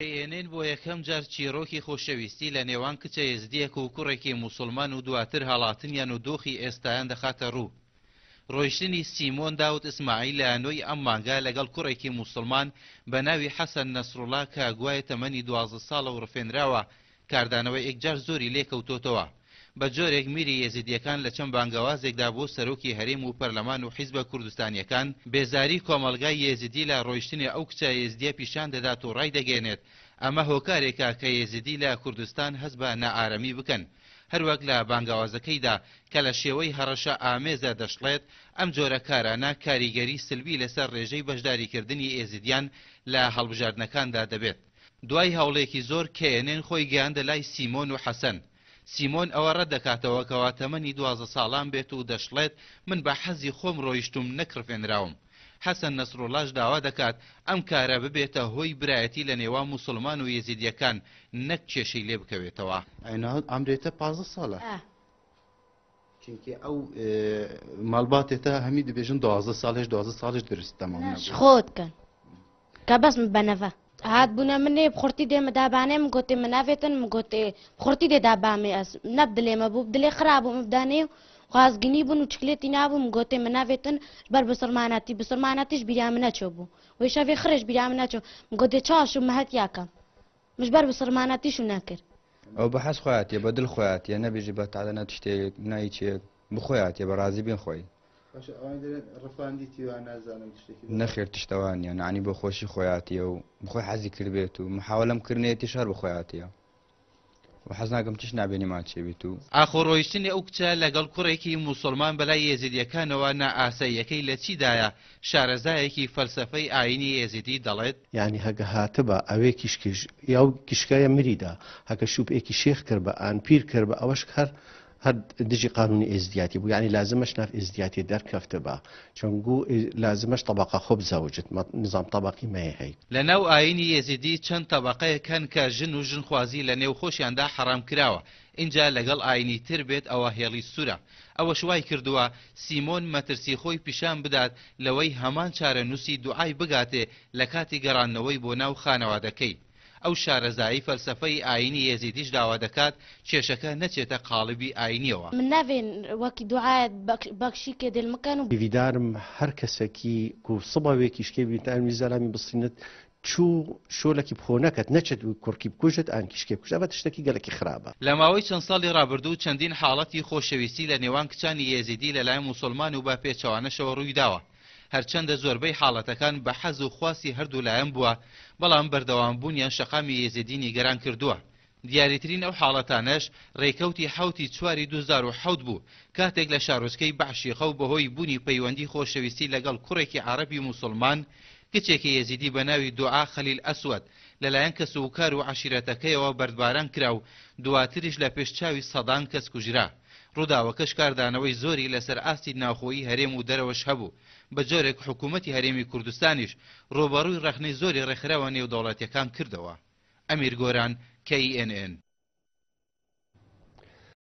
KNN بۆ یەکەم جار چیڕۆکی خۆشەویستی لە نێوان کچە ئێزدییەک و کوڕێکی موسوڵمان و دواتر هەڵاتنیان و دۆخی ئێستایان دەخاتە ڕوو. ڕۆیشتنی سیمۆن داود ئیسماعیل لە نۆی ئەم مانگە لەگەڵ کوڕێکی موسوڵمان بە ناوی حەسەن نەسروڵا کە گوایە تەمەنی 12 ساڵە و ڕفێنراوە، کاردانەوەی ئێکجار زۆری لێکەوتۆتەوە. بە جۆرێک میری ئێزیدییەکان لە چەند بانگەوازێکدا بۆ سەرۆکی هەرێم و پەرلەمان و حیزبە کوردستانییەکان، بێزاری کۆمەڵگای ئێزیدی لە ڕۆیشتنی ئەو کچە ئێزدییە پیشان دەدات و ڕایدەگەیەنێت ئەمە هۆکارێکە کە ئێزیدی لە کوردستان هەست بە نائارامی بکەن. هەروەک لە بانگەوازەکەیدا کە لە شێوەی هەڕەشە ئامێزە دەشڵێت ئەم جۆرە کارانە کاریگەری سلبی لەسەر ڕێژەی بەشداریکردنی ئێزیدیان لە هەڵبژاردنەکاندا دەبێت. دوای هەوڵێکی زۆر KNN خۆی گەیاندە لای سیمۆن و حەسەن. سیمۆن ئەوە ڕەتدەکاتەوە کەوا تەمەنی 12 ساڵان بێت و دەشڵێت من بە حەزی خۆم ڕۆیشتووم نەک ڕفێنراوم. حەسەن نەسروڵاش داوا دەکات ئەم کارە ببێتە هۆی برایەتی لە نێوان موسڵمان و یەزیدیەکان نەک کێشەی لێ بکەوێتەوە. ئەینا عەمرێتە 15 ساڵە. چونکە ئەو ماڵباتێتە هەمی دەبێژن 12 ساڵ هێش 12 ساڵش درست تەمام نەبوو. خۆت کەن کە بەس من بەنەڤە هات بوونە منێ بخورتی دێمە دابانێ من گۆتێ مناڤێتن من گۆتێ بخورتی دێ دابامێ ئەس نەب دلێمە بوو دلێ خرابوو من بدانێ و خازگنی بوون و چکلێتی نابوو من گۆتێ مناڤێتن بەر بسرماناتی بسرماناتیش بیریا من نەچۆ بوو وی شەڤێ خرێش بیریا من نەچۆ من گۆتێ چاش و مەهەت یاکەم مش بەر بسرماناتیش و نەکرد. ئەو بە حەز خۆیاتیە بە دڵ خۆیاتیە نەبێژی بە تادە نە تشتێک نە هیچێک بخۆیاتیە بە ڕازی بین خۆی. باشە ئەوانی دەرێن ڕفاندیتی وا نازانم تشتێکی بۆ. نەخێر تشتەوە نیە نەعنی بۆ خۆشی خۆیاتیە و بخۆی حەزی کردبێت و محاوەلەم کردنێتیش هەر بخۆیاتیە و حەز ناکەم تش نابێنیمان چێبیت و. ئاخۆ ڕۆیشتنی ئەو کچە لەگەڵ کوڕێکی موسوڵمان بەلای ئێزیدیەکانەوە نائاساییەکەی لە چیدایە، شارەزایەکی فەلسەفەی ئایینی ئێزیدی دەڵێت، یانی هەگە هاتبا ئەوێ کیشکیش یاو کیشکایە مریدا هەکە شوپ ئێکی شێخ کربا ئان پیر کربا ئەوەش هەر هەر دژی قانونی ئێزدیاتی بوو یانی لازمەش ناف ئێزدیاتی دەرکەفتبا چونگو لازمەش تەبەقە خۆ بزەوجت نزام تەبەقی مەیە هەی. لە ناو ئایینی ئێزیدی چەند تەبەقەیەک هەن کە ژن و ژنخوازی لە نێو خۆشیاندا حەڕام کراوە، ئینجا لەگەڵ ئایینی تر بێت ئەوە هێڵی سورە. ئەوەش وای کردووە سیمۆن مەترسی خۆی پیشان بدات لەوەی هەمان چارەنووسی دوعای بگاتێ لە کاتی گەڕاندنەوەی بۆ ناو خانەوادەکەی. ئەو شارەزای فەلسەفەی ئایینی ئێزیدیش داوا دەکات کێشەکە نەچێتە قاڵبی ئایینیەوە. من ناڤێن وەکی دوعایەت بەکشی کێ دێل مکەن و. هیڤیدارم هەر کەسەکی کو سبا وێ کیشکێ بینت ئان وی زەلامی بسینت چوو شۆلەکی بخۆ نەکەت نەچێت وی کوڕکی بکوژت ئان کیشکێ بکوژت ئەڤە تشتەکی گەلەکی خرابە. لە ماوەی چەند ساڵی ڕابردوو چەندین حاڵەتی خۆشەویستی لە نێوان کچانی ئێزیدی لەلایەن موسوڵمان و بە پێچەوانەشەوە ڕوویداوە. هەرچەندە زۆربەی حاڵەتەکان بە حەز و خواستی هەردوو لایەن بووە، بەڵام بەردەوامبوونیان شەقامی ئێزیدی نیگەران کردووە. دیاریترین ئەو حاڵەتانەش رێکەوتی حەوتی چواری 2007 بوو، کاتێک لە شارۆچکەی بەعشیقە و بەهۆی بوونی پەیوەندی خۆشەویستی لەگەڵ کوڕێکی عەڕەبی موسوڵمان، کچێکی ئێزیدی بە ناوی دوعا خەلیل ئەسوەد لەلایەن کەسوکار و عەشیرەتەکەیەوە بەردباران کرا و دواتریش لە پێش چاوی سەدان کەس کوژرا. ڕووداوەکەش کاردانەوەی زۆری لەسەر ئاستی ناوخۆیی هەرێم و دەرەوەش هەبوو، بە جۆرێک حکوومەتی هەرێمی کوردستانیش ڕووبەڕووی ڕەخنەی زۆری ڕێکخراوە نێودەوڵەتییەکان کردەوە. ئەمیر گۆران، KNN.